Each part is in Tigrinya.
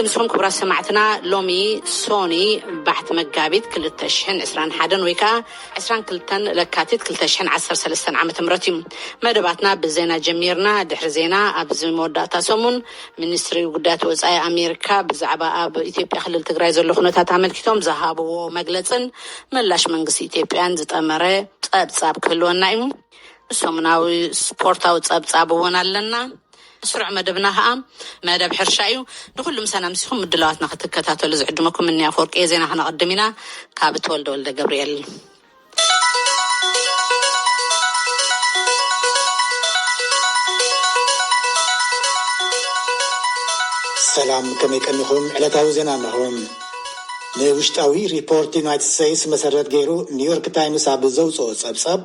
ምስኹም ክቡራት ሰማዕትና፣ ሎሚ ሶኒ ባሕቲ መጋቢት ክልተ ሽሕን ዕስራን ሓደን ወይ ከዓ ዕስራን ክልተን ለካቲት ክልተ ሽሕን ዓሰርተ ሰለስተን ዓመተ ምህረት እዩ። መደባትና ብዜና ጀሚርና። ድሕሪ ዜና፣ ኣብዚ መወዳእታ ሰሙን ሚኒስትሪ ጉዳያት ወፃኢ ኣሜሪካ ብዛዕባ ኣብ ኢትዮጵያ ክልል ትግራይ ዘሎ ኩነታት ኣመልኪቶም ዝሃብዎ መግለፅን ምላሽ መንግስቲ ኢትዮጵያን ዝጠመረ ፀብፃብ ክህልወና እዩ። ሰሙናዊ ስፖርታዊ ጸብጻብ እውን ኣለና። ስሩዕ መደብና ኸኣ መደብ ሕርሻ እዩ። ንኹሉ ምሳና ምሲኹም ምድላዋትና ክትከታተሉ ዝዕድመኩም እኒ ኣፈወርቂ እየ። ዜና ክነቐድም ኢና። ካብ ተወልደ ወልደ ገብርኤል። ሰላም፣ ከመይ ቀኒኹም? ዕለታዊ ዜና ኣለኹም። ንውሽጣዊ ሪፖርት ዩናይትድ ስቴትስ መሰረት ገይሩ፣ ኒውዮርክ ታይምስ ኣብ ዘውፅኦ ጸብጻብ፣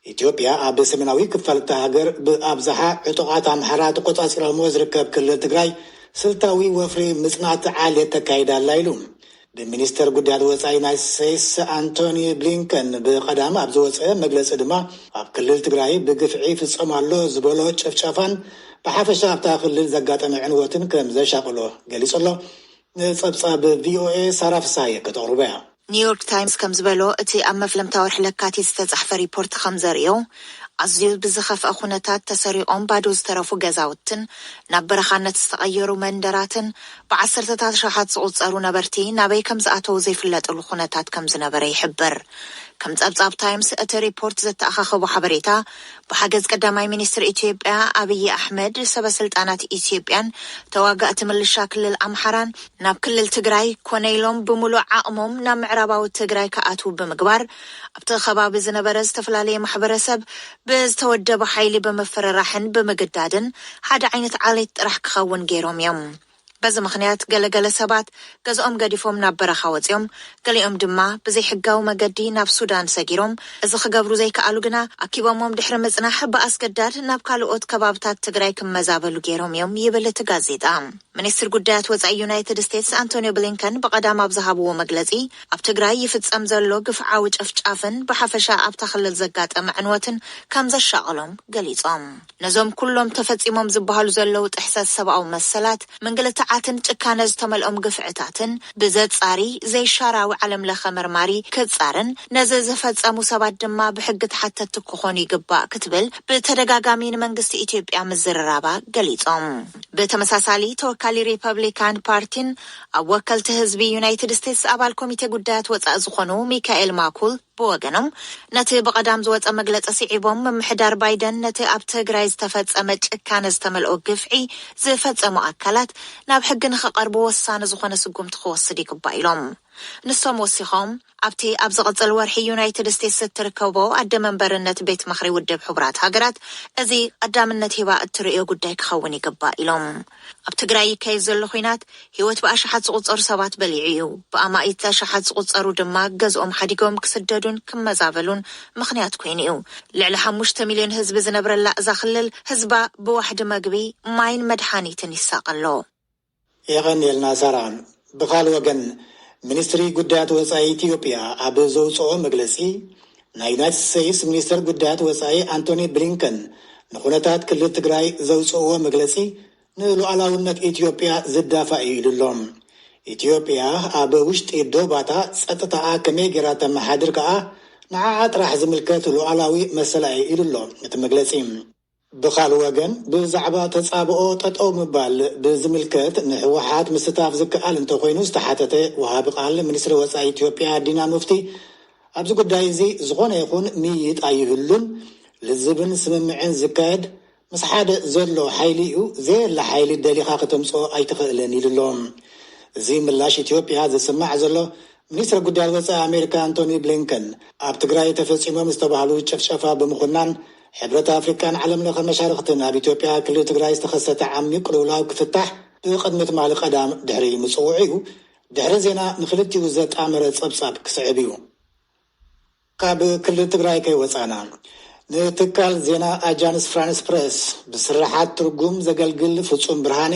ኢትዮጵያ ኣብ ሰሜናዊ ክፋል እታ ሃገር ብኣብዝሓ ዕጡቓት ኣምሓራ ተቆጻጺሮምዎ ዝርከብ ክልል ትግራይ ስልታዊ ወፍሪ ምጽናት ዓሌት ተካይዳ ኣላ ኢሉ። ብሚኒስተር ጉዳያት ወጻኢ ዩናይትድ ስቴትስ ኣንቶኒ ብሊንከን ብቐዳም ኣብ ዝወጸ መግለጺ ድማ፣ ኣብ ክልል ትግራይ ብግፍዒ ይፍጸም ኣሎ ዝበሎ ጭፍጨፋን ብሓፈሻ ኣብታ ክልል ዘጋጠመ ዕንወትን ከም ዘሻቕሎ ገሊጹ ኣሎ። ንጸብጻብ ቪኦኤ ሳራ ፍሳሃየ ከተቕርቦ እያ። ኒውዮርክ ታይምስ ከም ዝበሎ፣ እቲ ኣብ መፍለምታ ወርሒ ለካቲት ዝተጻሕፈ ሪፖርት ከም ዘርእዮ፣ ኣዝዩ ብዝኸፍአ ኩነታት ተሰሪቖም ባዶ ዝተረፉ ገዛውትን ናብ በረኻነት ዝተቐየሩ መንደራትን ብዓሰርተታት ኣሽሓት ዝቑጸሩ ነበርቲ ናበይ ከም ዝኣተዉ ዘይፍለጠሉ ኩነታት ከም ዝነበረ ይሕብር። ከም ጸብጻብ ታይምስ፣ እቲ ሪፖርት ዘተኣኻኸቦ ሓበሬታ ብሓገዝ ቀዳማይ ሚኒስትር ኢትዮጵያ ኣብይ ኣሕመድ፣ ሰበ ስልጣናት ኢትዮጵያን ተዋጋእቲ ምልሻ ክልል ኣምሓራን ናብ ክልል ትግራይ ኮነ ኢሎም ብምሉእ ዓቕሞም ናብ ምዕራባዊ ትግራይ ክኣትዉ ብምግባር፣ ኣብቲ ከባቢ ዝነበረ ዝተፈላለየ ማሕበረሰብ ብዝተወደበ ሓይሊ ብምፍርራሕን ብምግዳድን ሓደ ዓይነት ዓሌት ጥራሕ ክኸውን ገይሮም እዮም። በዚ ምኽንያት ገለገለ ሰባት ገዝኦም ገዲፎም ናብ በረኻ ወጺኦም፣ ገሊኦም ድማ ብዘይሕጋዊ መገዲ ናብ ሱዳን ሰጊሮም። እዚ ክገብሩ ዘይከኣሉ ግና፣ ኣኪቦሞም ድሕሪ ምጽናሕ ብኣስገዳድ ናብ ካልኦት ከባብታት ትግራይ ክመዛበሉ ገይሮም እዮም ይብል እቲ ጋዜጣ። ሚኒስትር ጉዳያት ወጻኢ ዩናይትድ ስቴትስ ኣንቶኒዮ ብሊንከን ብቐዳም ኣብ ዝሃብዎ መግለጺ፣ ኣብ ትግራይ ይፍጸም ዘሎ ግፍዓዊ ጨፍጫፍን ብሓፈሻ ኣብታ ክልል ዘጋጠመ ዕንወትን ከም ዘሻቐሎም ገሊጾም። ነዞም ኩሎም ተፈጺሞም ዝበሃሉ ዘለዉ ጥሕሰት ሰብኣዊ መሰላት፣ ምንግልታዓትን ጭካነ ዝተመልኦም ግፍዕታትን ብዘጻሪ ዘይሻራዊ ዓለም ለኸ መርማሪ ክጻርን፣ ነዚ ዝፈጸሙ ሰባት ድማ ብሕጊ ተሓተትቲ ክኾኑ ይግባእ ክትብል ብተደጋጋሚ ንመንግስቲ ኢትዮጵያ ምዝርራባ ገሊጾም። ብተመሳሳሊ፣ ተወካሊ ሪፐብሊካን ፓርቲን ኣብ ወከልቲ ህዝቢ ዩናይትድ ስቴትስ ኣባል ኮሚቴ ጉዳያት ወጻኢ ዝኾኑ ሚካኤል ማኩል ብወገኖም፣ ነቲ ብቐዳም ዝወጸ መግለጺ ስዒቦም፣ ምምሕዳር ባይደን ነቲ ኣብ ትግራይ ዝተፈጸመ ጭካነ ዝተመልኦ ግፍዒ ዝፈጸሙ ኣካላት ናብ ሕጊ ንኽቐርቡ ወሳኒ ዝኾነ ስጉምቲ ክወስድ ይግባእ ኢሎም። ንሶም ወሲኾም፣ ኣብቲ ኣብ ዝቕጽል ወርሒ ዩናይትድ ስቴትስ እትርከቦ ኣደ መንበርነት ቤት ምኽሪ ውድብ ሕቡራት ሃገራት፣ እዚ ቀዳምነት ሂባ እትርእዮ ጉዳይ ክኸውን ይግባእ ኢሎም። ኣብ ትግራይ ይካየድ ዘሎ ኲናት ህይወት ብኣሽሓት ዝቑጸሩ ሰባት በሊዑ እዩ። ብኣማኢት ኣሽሓት ዝቑጸሩ ድማ ገዝኦም ሓዲጎም ክስደዱን ክመዛበሉን ምኽንያት ኮይኑ እዩ። ልዕሊ ሓሙሽተ ሚልዮን ህዝቢ ዝነብረላ እዛ ክልል፣ ህዝባ ብዋሕዲ መግቢ፣ ማይን መድሓኒትን ይሳቐ ኣሎ። የቐንየልና ሳራ። ብኻል ወገን፣ ሚኒስትሪ ጉዳያት ወጻኢ ኢትዮጵያ ኣብ ዘውፅኦ መግለፂ፣ ናይ ዩናይትድ ስቴትስ ሚኒስትር ጉዳያት ወጻኢ ኣንቶኒ ብሊንከን ንኩነታት ክልል ትግራይ ዘውፅእዎ መግለፂ ንሉዓላውነት ኢትዮጵያ ዝዳፋእ እዩ ኢሉ ኣሎ። ኢትዮጵያ ኣብ ውሽጢ ዶባታ ጸጥታኣ ከመይ ጌራ ተመሓድር ከኣ ንዓኣ ጥራሕ ዝምልከት ሉዓላዊ መሰላ እዩ ኢሉ ኣሎ እቲ መግለጺ። ብኻል ወገን፣ ብዛዕባ ተጻብኦ ጠጠው ምባል ብዝምልከት ንህወሓት ምስታፍ ዝከኣል እንተኾይኑ ዝተሓተተ ወሃቢ ቃል ሚኒስትሪ ወጻኢ ኢትዮጵያ ዲና ሙፍቲ፣ ኣብዚ ጉዳይ እዚ ዝኾነ ይኹን ምይይጥ ኣይህሉን፣ ልዝብን ስምምዕን ዝካየድ ምስ ሓደ ዘሎ ሓይሊ እዩ፣ ዘየለ ሓይሊ ደሊኻ ከተምጽኦ ኣይትኽእልን ኢሉ ኣሎ። እዚ ምላሽ ኢትዮጵያ ዝስማዕ ዘሎ፣ ሚኒስትሪ ጉዳያት ወጻኢ ኣሜሪካ ኣንቶኒ ብሊንከን ኣብ ትግራይ ተፈጺሞም ዝተባህሉ ጭፍጨፋ ብምኹናን፣ ሕብረት ኣፍሪካን ዓለም ለኸ መሻርኽትን ኣብ ኢትዮጵያ ክልል ትግራይ ዝተኸሰተ ዓሚቕ ቅልውላው ክፍታሕ ብቕድሚ ትማሊ ቀዳም ድሕሪ ምጽውዑ እዩ። ድሕሪ ዜና ንክልቲኡ ዘጣመረ ጸብጻብ ክስዕብ እዩ። ካብ ክልል ትግራይ ከይወጻና፣ ንትካል ዜና ኣጃንስ ፍራንስ ፕረስ ብስርሓት ትርጉም ዘገልግል ፍጹም ብርሃነ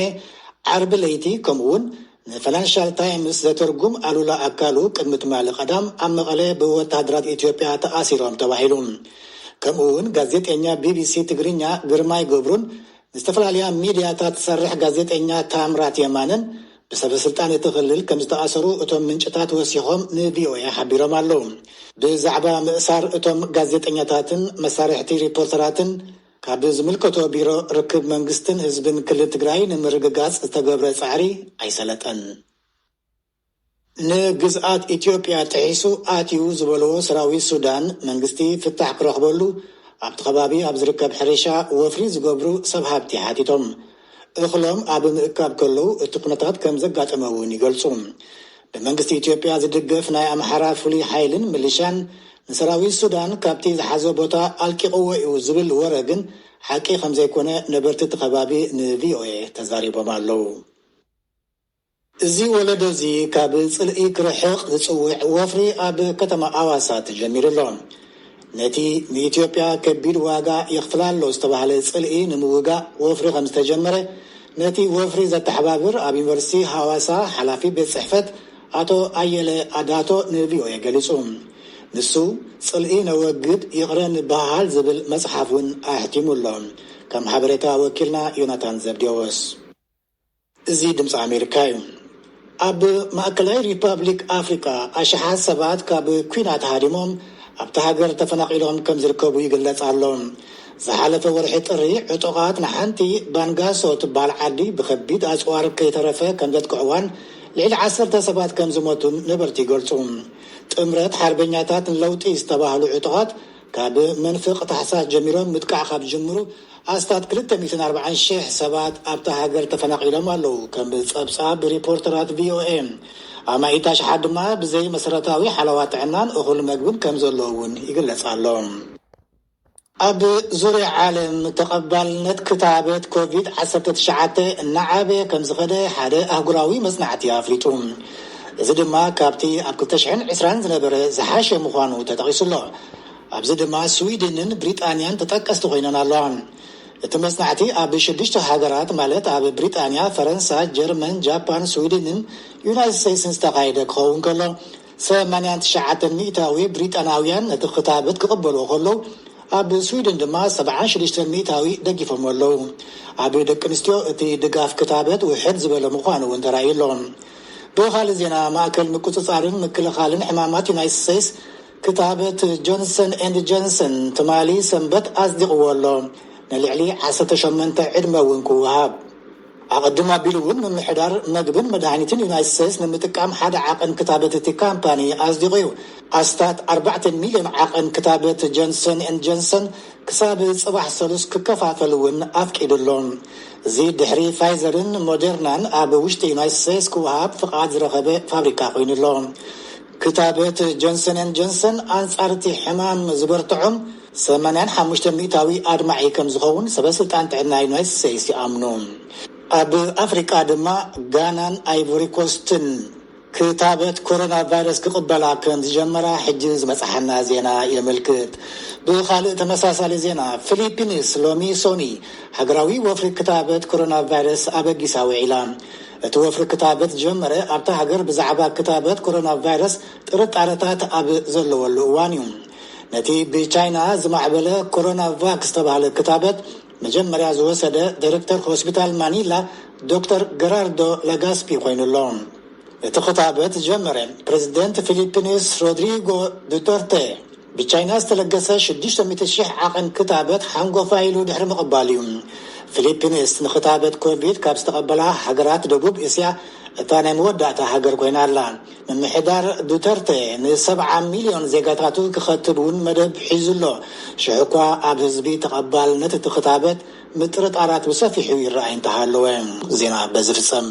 ዓርቢ ለይቲ፣ ከምኡውን ንፋይናንሻል ታይምስ ዘተርጉም ኣሉላ ኣካሉ ቅድሚ ትማሊ ቀዳም ኣብ መቐለ ብወታደራት ኢትዮጵያ ተኣሲሮም ተባሂሉ። ከምኡውን ጋዜጠኛ ቢቢሲ ትግርኛ ግርማይ ገብሩን ዝተፈላለያ ሚድያታት ትሰርሕ ጋዜጠኛ ታምራት የማነን ብሰበ ስልጣን እቲ ክልል ከም ዝተኣሰሩ እቶም ምንጭታት ወሲኾም ንቪኦኤ ሓቢሮም ኣለዉ። ብዛዕባ ምእሳር እቶም ጋዜጠኛታትን መሳርሕቲ ሪፖርተራትን ካብ ዝምልከቶ ቢሮ ርክብ መንግስትን ህዝብን ክልል ትግራይ ንምርግጋጽ ዝተገብረ ጻዕሪ ኣይሰለጠን። ንግዝኣት ኢትዮጵያ ጥሒሱ ኣትዩ ዝበለዎ ሰራዊት ሱዳን መንግስቲ ፍታሕ ክረኽበሉ ኣብቲ ከባቢ ኣብ ዝርከብ ሕርሻ ወፍሪ ዝገብሩ ሰብ ሃብቲ ሓቲቶም። እኽሎም ኣብ ምእካብ ከለዉ እቲ ኩነታት ከም ዘጋጠመ እውን ይገልጹ። ብመንግስቲ ኢትዮጵያ ዝድገፍ ናይ ኣምሓራ ፍሉይ ሓይልን ምልሻን ንሰራዊት ሱዳን ካብቲ ዝሓዞ ቦታ ኣልቂቕዎ እዩ ዝብል ወረ ግን ሓቂ ከም ዘይኮነ ነበርቲ እቲ ከባቢ ንቪኦኤ ተዛሪቦም ኣለዉ። እዚ ወለዶ እዚ ካብ ጽልኢ ክርሕቕ ዝጽውዕ ወፍሪ ኣብ ከተማ ኣዋሳ ተጀሚሩ ኣሎ። ነቲ ንኢትዮጵያ ከቢድ ዋጋ የኽፍላ ኣሎ ዝተባህለ ጽልኢ ንምውጋእ ወፍሪ ከም ዝተጀመረ ነቲ ወፍሪ ዘተሓባብር ኣብ ዩኒቨርሲቲ ሃዋሳ ሓላፊ ቤት ጽሕፈት ኣቶ ኣየለ ኣዳቶ ንቪኦኤ ገሊጹ። ንሱ ጽልኢ ነወግድ ይቕረ ንበሃል ዝብል መጽሓፍ እውን ኣሕቲሙ ኣሎ። ከም ሓበሬታ ወኪልና ዮናታን ዘብዴዎስ። እዚ ድምፂ ኣሜሪካ እዩ። ኣብ ማእከላይ ሪፐብሊክ ኣፍሪካ ኣሽሓት ሰባት ካብ ኲናት ሃዲሞም ኣብቲ ሃገር ተፈናቒሎም ከም ዝርከቡ ይግለጽ ኣሎ። ዝሓለፈ ወርሒ ጥሪ ዕጡቓት ንሓንቲ ባንጋሶ ትበሃል ዓዲ ብከቢድ ኣፅዋር ከይተረፈ ከም ዘጥቅዕዋን ልዕሊ ዓሰርተ ሰባት ከም ዝሞቱን ነበርቲ ይገልጹ። ጥምረት ሓርበኛታት ንለውጢ ዝተባህሉ ዕጡቓት ካብ መንፍቕ ታሕሳስ ጀሚሮም ምጥቃዕ ካብ ዝጅምሩ ኣስታት ክልተ ሚእትን ኣርባዓን ሽሕ ሰባት ኣብታ ሃገር ተፈናቒሎም ኣለዉ፣ ከም ጸብጻብ ሪፖርተራት ቪኦኤ። ኣማኢት ኣሽሓት ድማ ብዘይ መሰረታዊ ሓለዋ ጥዕናን እኹል መግብን ከም ዘሎ እውን ይግለጽ ኣሎ። ኣብ ዙርያ ዓለም ተቐባልነት ክታበት ኮቪድ ዓሰርተ ትሽዓተ እናዓበየ ከም ዝኸደ ሓደ ኣህጉራዊ መጽናዕቲ ኣፍሊጡ። እዚ ድማ ካብቲ ኣብ ክልተ ሽሕን ዕስራን ዝነበረ ዝሓሸ ምዃኑ ተጠቒሱ ኣሎ። ኣብዚ ድማ ስዊድንን ብሪጣንያን ተጠቀስቲ ኮይነን ኣለዋ። እቲ መጽናዕቲ ኣብ ሽዱሽተ ሃገራት ማለት ኣብ ብሪጣንያ፣ ፈረንሳ፣ ጀርመን፣ ጃፓን፣ ስዊድንን ዩናይትድ ስቴትስን ዝተኻየደ ክኸውን ከሎ ሰማንያን ትሽዓተን ሚእታዊ ብሪጣናውያን ነቲ ክታበት ክቕበልዎ ከለዉ ኣብ ስዊድን ድማ ሰብዓን ሽዱሽተን ሚእታዊ ደጊፎም ኣለዉ። ኣብ ደቂ ኣንስትዮ እቲ ድጋፍ ክታበት ውሕድ ዝበለ ምዃኑ እውን ተራእዩ ኣሎ። ብኻልእ ዜና ማእከል ምቁጽጻርን ምክልኻልን ሕማማት ዩናይትድ ስቴትስ ክታበት ጆንሰን ኤንድ ጆንሰን ትማሊ ሰንበት ኣጽዲቕዎ ኣሎ። ንልዕሊ ዓሰርተ ሸሞንተ ዕድመ እውን ክወሃብ ኣቐድም ኣቢሉ እውን ምምሕዳር መግብን መድሃኒትን ዩናይትድ ስቴትስ ንምጥቃም ሓደ ዓቐን ክታበት እቲ ካምፓኒ ኣጽዲቑ እዩ። ኣስታት ኣርባዕተ ሚልዮን ዓቐን ክታበት ጆንሰን ኤንድ ጆንሰን ክሳብ ጽባሕ ሰሉስ ክከፋፈል እውን ኣፍቂዱ ኣሎ። እዚ ድሕሪ ፋይዘርን ሞደርናን ኣብ ውሽጢ ዩናይትድ ስቴትስ ክወሃብ ፍቓድ ዝረኸበ ፋብሪካ ኮይኑ ኣሎ። ክታበት ጆንሰን ኤንድ ጆንሰን ኣንጻር እቲ ሕማም ዝበርትዖም ሰማንያን ሓሙሽተ ሚእታዊ ኣድማዒ ከም ዝኸውን ሰበ ስልጣን ጥዕና ዩናይትድ ስቴትስ ይኣምኑ። ኣብ ኣፍሪቃ ድማ ጋናን ኣይቮሪ ኮስትን ክታበት ኮሮና ቫይረስ ክቕበላ ከም ዝጀመራ ሕጂ ዝመጽሓና ዜና የመልክት። ብኻልእ ተመሳሳሊ ዜና፣ ፊሊፒንስ ሎሚ ሶኒ ሃገራዊ ወፍሪ ክታበት ኮሮና ቫይረስ ኣበጊሳ ውዒላ። እቲ ወፍሪ ክታበት ዝጀመረ ኣብታ ሃገር ብዛዕባ ክታበት ኮሮና ቫይረስ ጥርጣረታት ኣብ ዘለወሉ እዋን እዩ። ነቲ ብቻይና ዝማዕበለ ኮሮና ቫክ ዝተባህለ ክታበት መጀመርያ ዝወሰደ ዳይሬክተር ሆስፒታል ማኒላ ዶክተር ገራርዶ ለጋስፒ ኮይኑ ኣሎ። እቲ ክታበት ዝጀመረ ፕሬዚደንት ፊሊፒንስ ሮድሪጎ ዱተርቴ ብቻይና ዝተለገሰ ሽዱሽተ ሚእቲ ሽሕ ዓቐን ክታበት ሓንጎፋይ ኢሉ ድሕሪ ምቕባሉ እዩ። ፊሊፒንስ ንክታበት ኮቪድ ካብ ዝተቐበላ ሃገራት ደቡብ እስያ እታ ናይ መወዳእታ ሃገር ኮይና ኣላ። ምምሕዳር ዱተርቴ ንሰብዓ ሚልዮን ዜጋታቱ ክኸትብ እውን መደብ ሒዙ ኣሎ። ሽሕ እኳ ኣብ ህዝቢ ተቐባልነት እቲ ክታበት ምጥርጣራት ብሰፊሑ ይረኣይ እንተሃለወ። ዜና በዚ ፍጸም።